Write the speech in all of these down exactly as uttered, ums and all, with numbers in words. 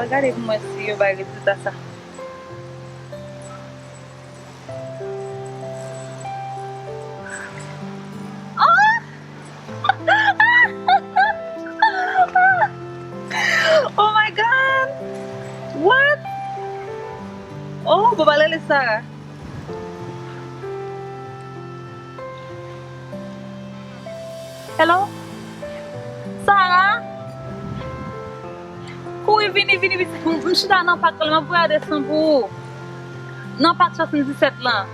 Gade pou mwen si yo bay rezilta sa. Ah! Oh my God! What? Oh, bon, ba rele Sarah. Hello? Sarah? Kouri vini, vini, vini. M, m chita nan pak la, m ap voye adrès lan pou ou. Nan pak swasanndisèt lan.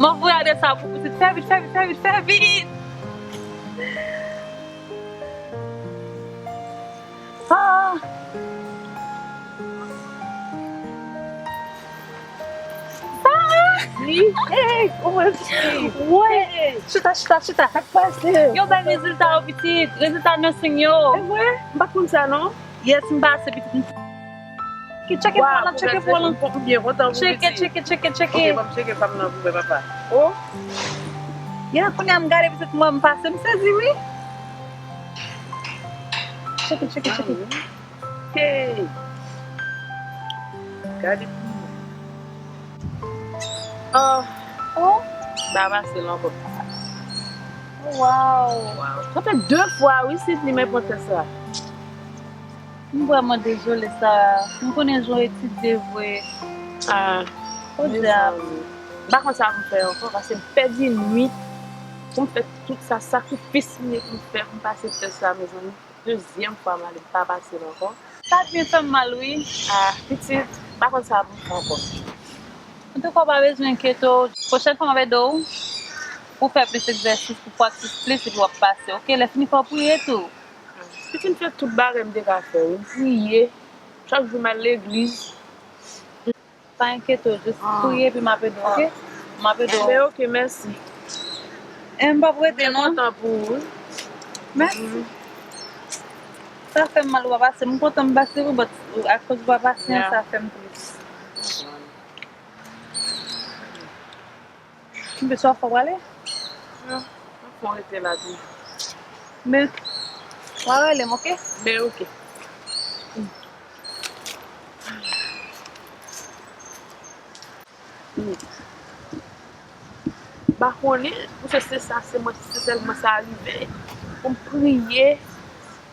M ap voye adrès la pou pitit. Fè vit, fè vit, fè vit, fè vit. Ah. Sarah! Wi, hey, kòman w ye? Woy! Hey! Chita, chita, chita. Sa k pase? Yo bay rezilta yo, pitit. Rezilta nursing yo. E vre? M pa t konn sa, non. Yes, m pase, pitit. Ki tcheke pou lan, tcheke pou lan. M byen kontan pou pitit. Tcheke, tcheke, tcheke, tcheke. Ok, ban m tcheke fanm nan pou mwen, papa. Oh. Ya, kounye a m gade pitit mwen, m pase, m sezi, wi. Tcheke, tcheke, tcheke. Hey! Gade pou mwen. Ah, oh, m pa pase l ankò. Waw. Waw. Sa fè de fwa, wi, Sidney, mwen pran tès la. M vrèman dezole, Sarah. M konnen jan w etidye vre. Ah, podyab. Mezanmi. M pa konn sa pou m fè ankò, paske m pèdi nwit pou m fè tout sa, sakrifis m ye pou m fè, pou m pase tès la, mezanmi. Dezyèm fwa m ale, m pa pase l ankò. Sa t byen fè m mal, wi. Ah, pitit, m pa konn sa pou m fè ankò. Antouka, w pa bezwen enkyete w. Pwochèn fwa, m ap ede w pou w fè plis egzèsis, pou w praktis plis, epi w ap pase, oke? Lè fini, fò w priye tou. Pitit, m fè tout bagay m te ka fè, wi. M priye. Chak jou, m al legliz. Pa enkyete w, jis priye epi m ap ede w, oke? M ap ede w. Men oke, mèsi. E m p ap rete, non. Mwen kontan pou ou. Mèsi. Sa fè m mal ou pa pase. M kontan m pase wi, but akoz ou pa pase an, sa fè m tris. M bezwen fè w prale? Non, m ap fè w rete la toujou. Men, w a rele m, oke? Men, oke. M pa konnen, pou se, se sa, se mwen, se sèlman sa rive. Pou m priye,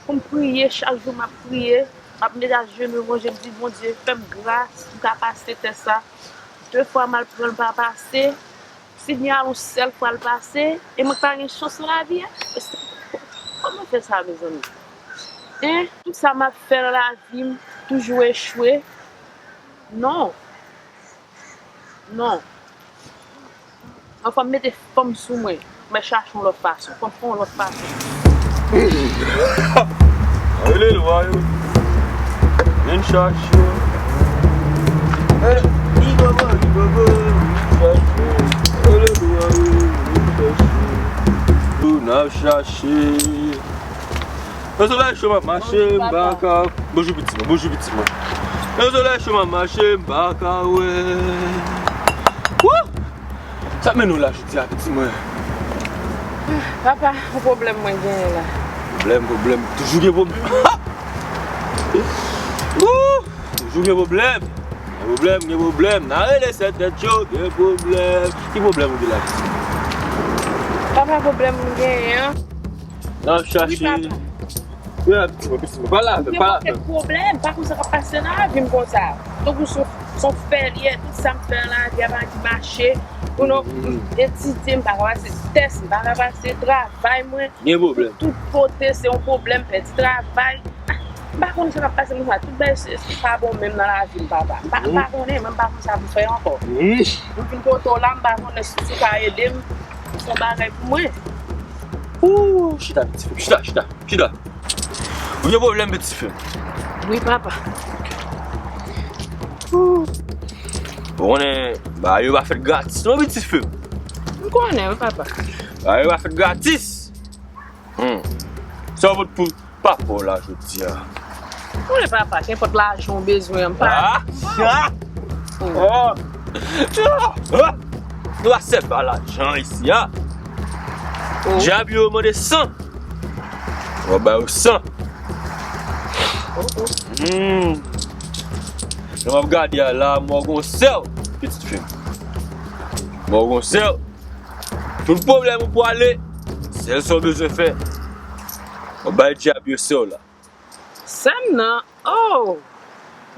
pou m priye, chak jou m ap priye, m ap mete ajenou, Bondye, m di, Bondye, fè m gras, m ka pase tès sa. De fwa m al pran l pa pase. Sidney a yon sèl fwa l pase, e mwen k pa gen chans nan lavi a. Kòman fè sa, mezanmi? Hein? Tout sa m ap fè nan lavi m, toujou echwe. Non. Non. Anfwa, m mete fanm sou mwen. Mwen chache yon lòt fason. Fò m fè yon lòt fason. Rele lwa yo. Vin chache yo. Li bòbò, li bòbò, vin chache. Rele lwa yo, vin chache. Tou n ap chache. Nan solèy cho m ap mache, m pa ka. Bonjou, piti mwen. Bonjou, piti mwen. Nan solèy cho m ap mache, m pa ka wè. Wouh! Sa k mennen w la jodi a, piti mwen? Papa, yon pwoblèm mwen genyen la. Pwoblèm, pwoblèm. Toujou gen pwoblèm. Wouh! Toujou gen pwoblèm. Gen pwoblèm, gen pwoblèm. N a rele sèt tèt yo, gen pwoblèm. Ki pwoblèm ou gen la, piti mwen? Papa, pwoblèm mwen genyen an. N ap chache. Wi, papa. Wi, piti mwen, piti mwen. Pale avè m, pale avè m. Gen pakèt pwoblèm, pa konn sa k ap pase nan lavi m konsa. Tankou se yon, se yon fè li ye, tout sa m fè nan lavi a pa ki mache. Pou nou, m etidye, m pa ka pase tès, m pa ka pase travay mwen. Gen pwoblèm. Tout, tout kote, se yon pwoblèm, pèdi travay. Ah, m pa konn sa k ap pase konsa. Tout bagay se, se pa bon menm nan lavi m, papa. M pa, m pa konnen, mwen m pa konn sa pou m fè ankò. M vin kote w la, m pa konnen si w ka ede m. Se yon bagay pou mwen. Ooh, chita, piti fi m. Chita, chita, chita. Ou gen pwoblèm, piti fi m? Wi, papa. Ooh. Ou konnen, bagay yo pa fèt gratis, non, piti fi m. M konnen, wi, papa. Bagay yo pa fèt gratis. Hmm. Sa w pot pou papa w la jodi a? Wi, papa, kenpòt lajan w bezwen an, m pa. Ah! Ah! Oh. Ah! Nou pa sèvi a lajan isi a. Oh. Dyab yo mande san. W ap ba yo san. Oh, oh. Hmm. Lè m ap gade a la, m wè w gon sè w, pitit fi m. M wè w gon sè w. Tout pwoblèm ou pwale, sèl sa w bezwen fè, w ap bay dyab yo sè w la. Sè m nan? Oh!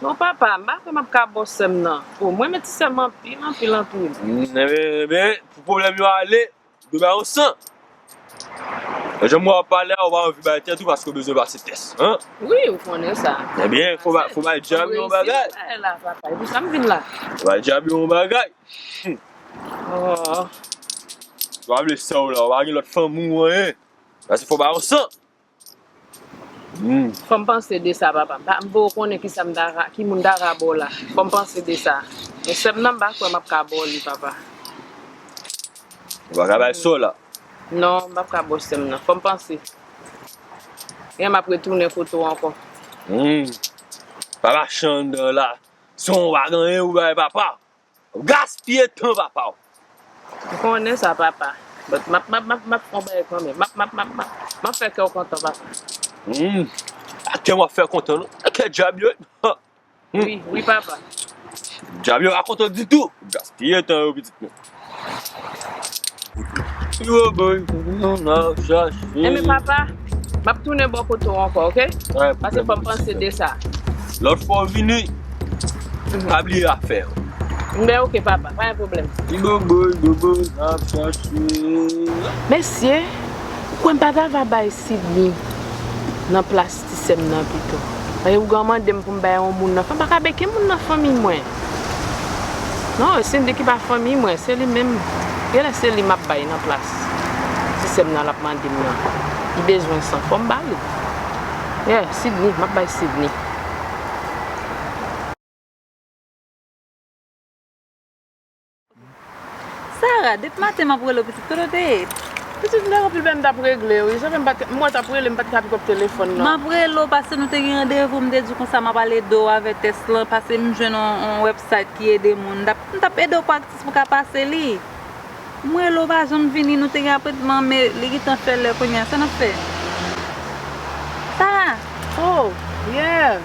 Non, papa, m pa kwè m ap ka ba w sè m nan. Oh, mwen renmen ti sè m anpil, anpil, anpil. Hmm, ebyen, ebyen, pou pwoblèm yo ale, ou dwe bay yon san. Jan m wè w ap pale a, ou pa anvi bay tèt ou paske w bezwen pase tès, hein? Wi, ou konnen sa. Ebyen, fò ba-, fò bay dyab yo yon bagay. Fò m reyisi bagay la, papa. E pou sa m vin la. Fò bay dyab yo yon bagay. Oh. Ou pa vle sè w la, ou pa gen lòt fanmi ou anyen. Paske fò bay yon san. Hmm. Fò m panse de sa, papa. M pa, m poko konnen ki sa m ta ka, ki moun ta ka ba w la. Fò m panse de sa. Men sè m nan, m pa kwè m ap ka ba w li, papa. Ou pa ka bay sè w la? Non, m p ap ka ba w sè m nan. Fò m panse. Gen m ap retounen kote w ankò. Hmm. Pa mache anndan la. Si w pa gen anyen, ou bay papa. Gaspiye tan papa w. M konnen sa, papa. But m ap, m ap, m ap, m ap fè yon bagay kanmenm. M ap, m ap, m ap, m ap, m ap fè kè w kontan, papa. Hmm. A kè m ap fè kontan, non? A kè dyab yo. Hmm. Wi, wi, papa. Dyab yo pa kontan ditou. Gaspiye tan yo, pitit mwen. Yo, boy, nou n ap chache. Enben, papa, m ap tounen bò kote w ankò, oke? Pase fò m panse de sa. Lòt fwa w vini, pa bliye afè yo. Enben, oke, papa, pa gen pwoblèm. Ibobo, ibobo, n ap chache. Mesye, ou kwè m pa ta va bay Sidney nan plas ti sè m nan pito. Paske ougan mande m pou m bay yon moun nan fanmi, m pa ka bay kenn moun nan fanmi mwen. Non, Sidney ki pa fanmi mwen, se li menm. Genlè se li m ap bay nan plas ti sè m nan l ap mande m nan. Li bezwen san, fò m ba li. Yeah, Sidney, m ap bay Sidney. Sarah, depi maten m ap rele w, pitit, kote w te ye? Pitit, m te gen anpil bagay m t ap regle, wi. Sa fè m pa t, m wè w t ap rele, m pa t ka pikòp telefòn nan. M ap rele w paske nou te gen randevou, m te di w konsa m ap al ede w avè tès lan, paske m jwenn yon, yon website ki ede moun. M t ap, m t ap ede w pou aktis pou ka pase li. M rele w pa janm vini, nou te gen apwentman, men li gentan fè lè kounye a, sa n ap fè? Sarah! Oh, yeah!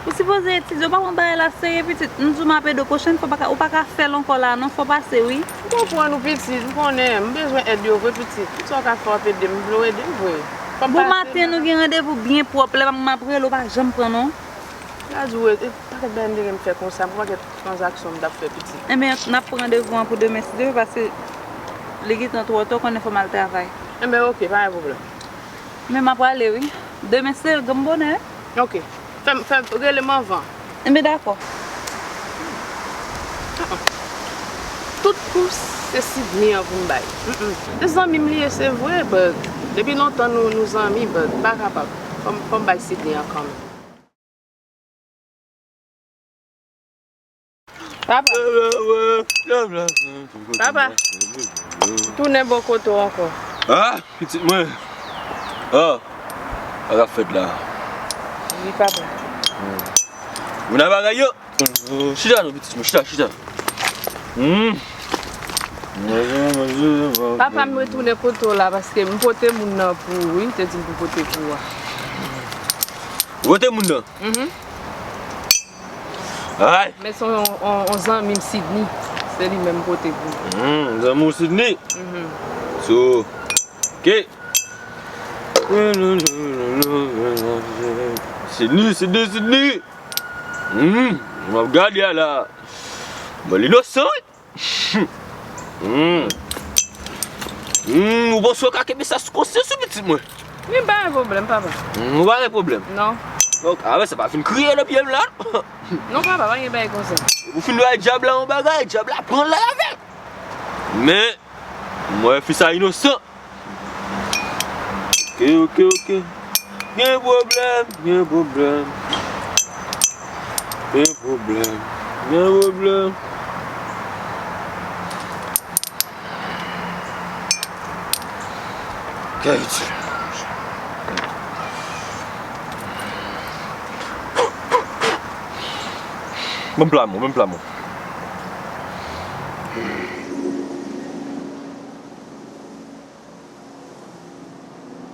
Ou sipoze etidye, ou pa pran bagay la serye, pitit. M di w m ap ede w pwochèn fwa, ou pa ka, ou pa ka fè l ankò la non, fò w pase, wi. M konprann ou, pitit, m konnen, m bezwen èd yo vre, pitit. Tout sa w ka fè w ap ede m, m vle w ede m vre. Fò m pase. Bon maten, nou gen randevou byen pwòp, lè m ap rele w, ou pa janm pran non. M ka di w, e, pakèt bagay m te gen m fè konsa, m gon pakèt tranzaksyon m t ap fè, pitit. Enben, n ap pran randevou an pou demen, si Dye vle, paske li gentan twò ta, ou konnen fò m al travay. Enben, oke, pa gen pwoblèm. Men m ap prale, wi. Demen se granm bonè. Oke. Fè m, fè m, rele m anvan. Enben, dakò. Tout kou, se Sidney an pou m bay. Mm, mm. Se zanmi m li ye, se vre, but depi lontan nou, nou zanmi, but m pa kapab. Fò m, fò m bay Sidney an kanmenm. Papa. Papa. Tounen bò kote w ankò. Ah, pitit mwen. Ah, sa k ap fèt la? Wi, papa. Ou nan bagay yo? Chita non, pitit mwen, chita, chita. Hmm. Papa, m retounen kote w la paske m pote moun nan pou ou, wi, m te di m pou pote pou ou a. Ou pote moun nan? Mhm. Ay. Men se yon, yon, yon zanmi m Sidney. Se li menm pote pou. Hmm, zanmi w Sidney? Mhm. So, ok. Sidney, Sidney, Sidney. Hmm, m ap gade a la. Bon, l inosan, wi. Hmm. Hmm, ou panse w ka kenbe sa sou konsyans ou, pitit mwen? Wi, pa gen pwoblèm, papa. Hmm, ou pa gen pwoblèm? Non. Ok, avè sa pa fin kriye nan pye m la. Non, papa, pa gen bagay konsa. Ou fin bay dyab la yon bagay, dyab la pran l avè l. Men, m wè fi sa inosan. Ok, ok, ok. Gen pwoblèm, gen pwoblèm. Gen pwoblèm, gen pwoblèm. Kèt. Ban m pla mwen, ban m pla mwen.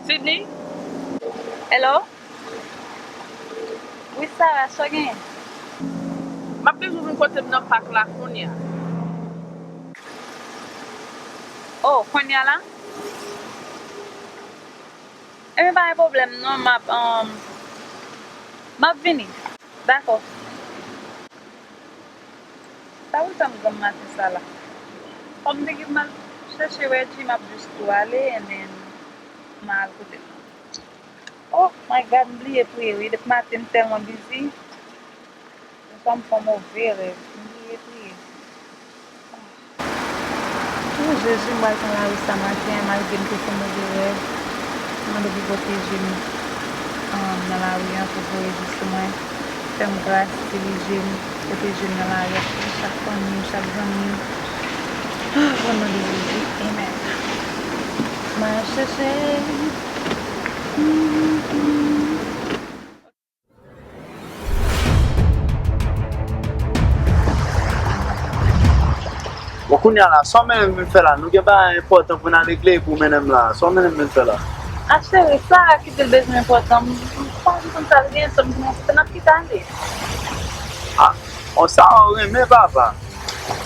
Sidney? Hello? Wi, Sara, sa w genyen? M ap bezwen vin kote m nan pak la kounye a. Oh, kounye a la? Ebyen, pa gen pwoblèm non, m ap, um, m ap vini. Dakò. Sa pou sa m granm maten sa la? Fò m te gen m al chèche Reggie, m ap jis tou ale, and then m a al kote l. Oh my God, m bliye priye wi. Depi maten m tèlman bizi. Yon fwa m fè yon move rèv, m bliye priye. Oh Jezi, m pral pran lari sa maten an, malgre m te fè move rèv. M mande w pou pwoteje m, um, nan lari an, pou voye je sou mwen. Fè m gras, dirije m, pwoteje m nan lari a, pwoteje chak fanmi m, chak zanmi m. Ah, o non de Jezi, amen. M al chèche. Bon, kounye a la, sa w mennen m vin fè la? Nou gen bagay enpòtan pou n al regle epi w mennen m la. Sa w mennen m vin fè la? A cheri, sa a ki te bezwen enpòtan. M pa konn sa l gen, sa m gen, se n ap kite ale. A, on sa w renmen, papa.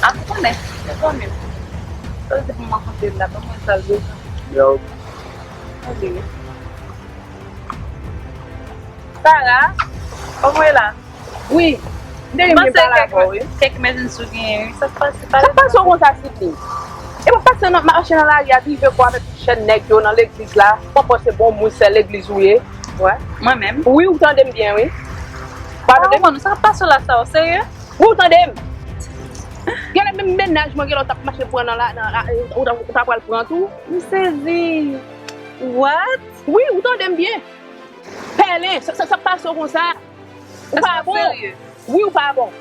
A, m konnen, se fanmi m. Sa l di pou m rakonte l la, pa konn sa l bezwen. Yo. Ann li. Sara, kòman w ye la? Wi, m te vin byen pale avè w wi. Kèk emergency w genyen wi. Sa k pase? Sa k pase w konsa, Sidney? E m ap pase nan, mache nan lari a, rive kwa avèk chèn nèg yo nan legliz la. Konpò se bon moun, sè legliz ou ye. Wè, mwen menm. Wi, ou tande m byen wi. Pa tande m? Sa k ap pase w la sa, w serye? Wi, ou tande m? Genlè menm mennaj mwen genlè w t ap mache pran nan la, nan, ou t ap pral pran tou. M sezi. What? Wi, ou tande m byen. Pèlen, sa, sa, sa pase w konsa? Ou pa bon. Wi, ou pa bon.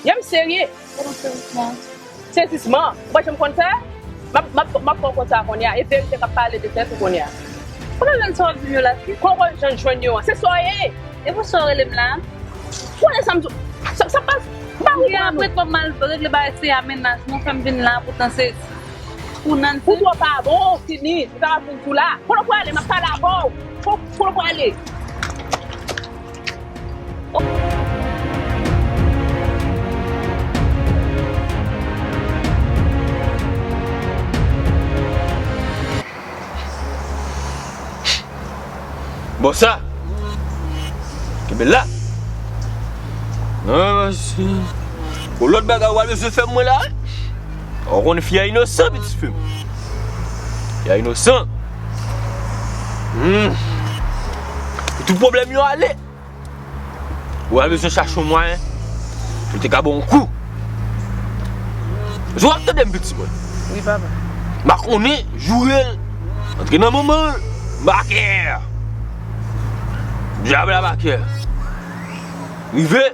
Yè m serye. Sezisman. Sezisman. Ou pa janm konn sa? M ap, m ap, m ap fè w konn sa kounye a. E verite k ap pale de tèt ou kounye a. Kote w jwenn sa w ap di m yo la fi? Kote w jwenn jwenn yo an? Se sa w ye. E pou sa w rele m la? Ou konnen sa m di w? Sa, sa pa, m pa konprann ou. Apre kòm m al regle bagay se a mennaj mwen fè m vin la poutan se pou Nancy. Ou twò pa bon, fini. Ou ta ap vin tou la. Kote w prale? M ap pale avè w. Kote w prale? Bon sa. Kenbe la. Non, si. Bon, lòt bagay ou pa bezwen fè mwen la. Ou konnen fi a inosan, pitit fi m. Fi a inosan. Hmm. Pou tout pwoblèm yo ale. Ou pa bezwen chache yon mwayen pou te ka ba w yon kou. Èske w ap tande m, pitit mwen? Wi, papa. M pa konnen, joure l antre nan manman l. M pa kè. Dyab la pa kè. Rive,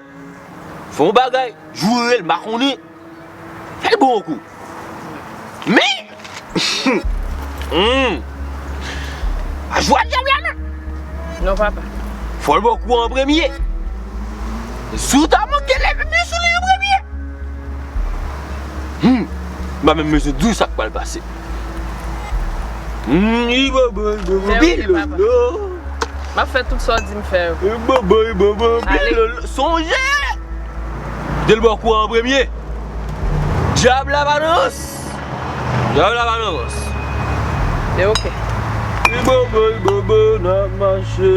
fè yon bagay, joure l, m pa konnen. Fè l ba w yon kou. Men! Hmm. Pa jwe ak dyab la non. Non, papa. Fò l ba w kou an premye. Si w ta manke leve men sou li an premye. Hmm. M pa menm bezwen di w sa k pral pase. Hmm, i bobo, i bobo, bilolo. M ap fè tout sa w di m fè yo. I bobo, i bobo, bilolo. Sonje! Kite l ba w kou an premye. Dyab la pa nan rans. Dyab la pa nan rans. Se oke. Li bobo, li bobo, n ap mache.